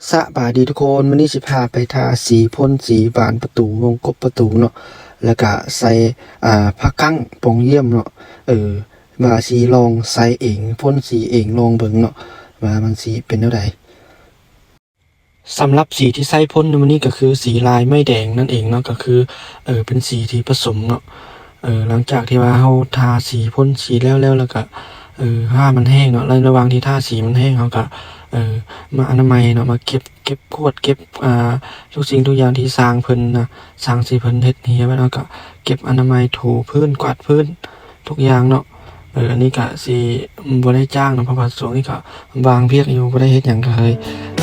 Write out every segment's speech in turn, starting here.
ສະບາຍດີທຸກຄົນ, ມື້ນີ້ຊິພາໄປທາສີ, ພົ່ນສີບານປະຕູ, ວົງກົບປະຕູເນາະ, ແລ້ວກະໃສ່ ອ່າ ຜັກກັ້ງປ່ອງຢ້ຽມເນາະ. ເອີ ວ່າຊິລອງໃສ່ເອງ, ພົ່ນສີເອງ, ລອງເບິ່ງເນາະ ວ່າມັນຊິເປັນແນວໃດ. ສຳລັບສີທີ່ໃຊ້ພົ່ນໃນມື້ນີ້ກໍຄືສີລາຍໄມ້ແດງນັ້ນເອງເນາະ, ກໍຄື ເອີ ເປັນສີທີ່ປະສົມເນາະ. ເອີ ຫຼັງຈາກທີ່ວ່າເຮົາທາສີ, ພົ່ນສີແລ້ວ ແລ້ວ ແລ້ວກໍ ເອີ ຖ້າມັນແຫ້ງເນາະ, ໃນລະຫວ່າງທີ່ທາສີມັນແຫ້ງ ເຮົາກໍ ເອີ ມາອະນາໄມເນາະ, ມາເກັບ ເກັບຂວດ ເກັບ ອ່າ ທຸກສິ່ງທຸກຢ່າງທີ່ຊ່າງເພິ່ນນະ, ຊ່າງທີ່ເພິ່ນເຮັດເຮຍໄວ້ ເຮົາກໍເກັບອະນາໄມ, ຖູພື້ນ, ກວາດພື້ນ ທຸກຢ່າງເນາະ. ເອີ ອັນນີ້ກະຊິບໍ່ໄດ້ຈ້າງເນາະ, ເພາະວ່າຊ່ວງນີ້ກະວ່າງວຽກຢູ່, ບໍ່ໄດ້ເຮັດຫຍັງ, ກະເລີຍ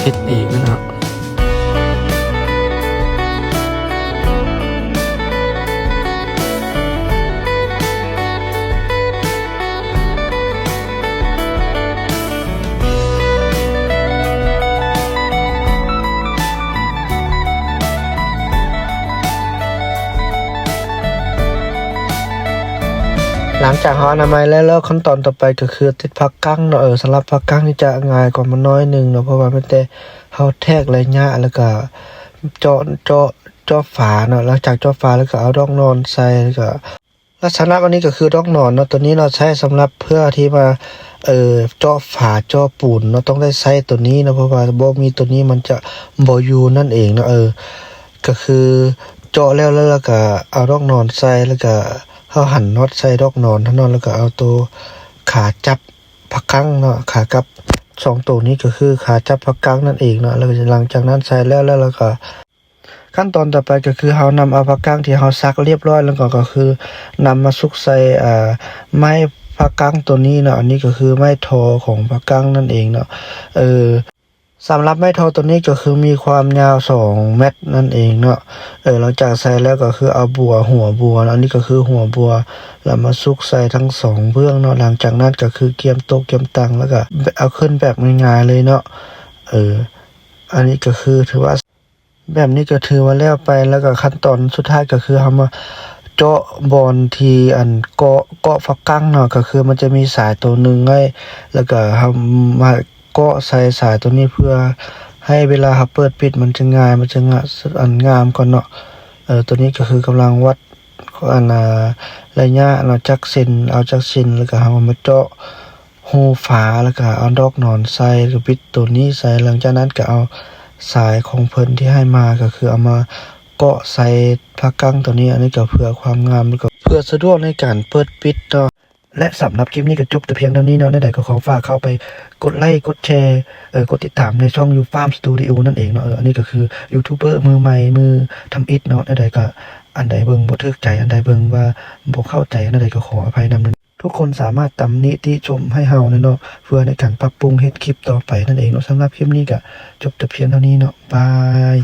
ເຮັດເອງເນາະ. ຫຼັງຈາກເຮົາອະນາໄມແລ້ວ ແລ້ວຂັ້ນຕອນຕໍ່ໄປກໍຄືຕິດຜັກກັ້ງເນາະ. ເອີ ສຳລັບຜັກກັ້ງນີ້ຈະງ່າຍກວ່າມາໜ້ອຍໜຶ່ງເນາະ, ເພາະວ່າມີແຕ່ເຮົາແທກໄລຍະ ແລ້ວກໍເຈາະ ເຈາະ ເຈາະຝາເນາະ. ຫຼັງຈາກເຈາະຝາແລ້ວກໍເອົາດອກໜອນໃສ່ ແລ້ວກໍ ລັກສະນະອັນນີ້ກໍຄືດອກໜອນເນາະ, ຕົວນີ້ເນາະ ໃຊ້ສຳລັບເພື່ອທີ່ວ່າ ເອີ ເຈາະຝາເຈາະປູນເນາະ, ຕ້ອງໄດ້ໃຊ້ຕົວນີ້ເນາະ, ເພາະວ່າບໍ່ມີຕົວນີ້ມັນຈະບໍ່ຢູ່ນັ້ນເອງເນາະ. ເອີ ກໍຄືເຈາະແລ້ວ ແລ້ວ ແລ້ວກໍເອົາດອກໜອນໃສ່ ແລ້ວກໍເຮົາຫັນນັອດໃສ່ດອກໜອນເທົ່ານັ້ນ, ແລ້ວກໍເອົາໂຕຂາຈັບຜັກກັ້ງເນາະ, ຂາກັບສອງໂຕນີ້ກໍຄືຂາຈັບຜັກກັ້ງນັ້ນເອງເນາະ. ແລ້ວຫຼັງຈາກນັ້ນໃສ່ແລ້ວ ແລ້ວ ແລ້ວກໍ ຂັ້ນຕອນຕໍ່ໄປກໍຄືເຮົານຳເອົາຜັກກັ້ງທີ່ເຮົາສັກລຽບຮ້ອຍແລ້ວກໍ ກໍຄືນຳມາສຸກໃສ່ ອ່າ ໄມ້ຜັກກັ້ງຕົວນີ້ເນາະ, ອັນນີ້ກໍຄືໄມ້ທໍຂອງຜັກກັ້ງນັ້ນເອງເນາະ. ເອີ ສຳລັບໄມ້ທໍຕົວນີ້ກໍຄືມີຄວາມຍາວສອງແມັດນັ້ນເອງເນາະ. ເອີ ຫຼັງຈາກໃສ່ແລ້ວກໍຄືເອົາບົວ ຫົວບົວເນາະ, ອັນນີ້ກໍຄືຫົວບົວ ແລ້ວມາສຸກໃສ່ທັງສອງເບື້ອງເນາະ. ຫຼັງຈາກນັ້ນກໍຄືກຽມໂຕະກຽມຕັ່ງ ແລ້ວກໍເອົາຂຶ້ນແບບງ່າຍໆເລີຍເນາະ. ເອີ ອັນນີ້ກໍຄືຖືວ່າ ແບບນີ້ກໍຖືວ່າແລ້ວໄປ, ແລ້ວກໍຂັ້ນຕອນສຸດທ້າຍກໍຄືເຮົາມາເຈາະບ່ອນທີ່ອັນເກາະ ເກາະຝັກກັງເນາະ, ກໍຄືມັນຈະມີສາຍໂຕໜຶ່ງໄວ້ ແລ້ວກໍເຮົາມາເກາະໃສ່ສາຍໂຕນີ້ ເພື່ອໃຫ້ເວລາເຮົາເປີດປິດມັນຈະງ່າຍ, ມັນຈະງາ ອັນງາມກ່ອນເນາະ. ເອີ ໂຕນີ້ກໍຄືກຳລັງວັດ ອັນ ອ່າ ໄລຍະເນາະ, ຈັກເຊັນ ເອົາຈັກເຊັນ ແລ້ວກໍເຮົາມາເຈາະຮູຝາ ແລ້ວກໍເອົາດອກໜອນໃສ່ ແລ້ວກໍປິດໂຕນີ້ໃສ່. ຫຼັງຈາກນັ້ນກໍເອົາສາຍຂອງເພິ່ນທີ່ໃຫ້ມາ ກໍຄືເອົາມາເກາະໃສ່ຜັກກັງໂຕນີ້, ອັນນີ້ກໍເພື່ອຄວາມງາມ ແລ້ວກໍເພື່ອສະດວກໃນການເປີດປິດເນາະ. ແລະ ສຳລັບຄລິບນີ້ກໍຈົບແຕ່ພຽງເທົ່ານີ້ເນາະ. ແນວໃດກໍຂໍຝາກເຂົ້າໄປກົດໄລ ກົດແຊ ເອີ ກົດຕິດຕາມໃນຊ່ອງ Youth Farm Studio ນັ້ນເອງເນາະ. ເອີ ອັນນີ້ກໍຄືຢູທູບເບີມືໃໝ່ ມືທຳອິດເນາະ. ແນວໃດກໍ ອັນໃດເບິ່ງບໍ່ຖືກໃຈ ອັນໃດເບິ່ງວ່າບໍ່ເຂົ້າໃຈ ແນວໃດກໍຂໍອະໄພນຳ. ທຸກຄົນສາມາດຕຳນິຕິຊົມໃຫ້ເຮົາແດ່ເນາະ ເພື່ອໃນການປັບປຸງເຮັດຄລິບຕໍ່ໄປນັ້ນເອງເນາະ. ສຳລັບຄລິບນີ້ກໍຈົບແຕ່ພຽງເທົ່ານີ້ເນາະ. ບາຍ.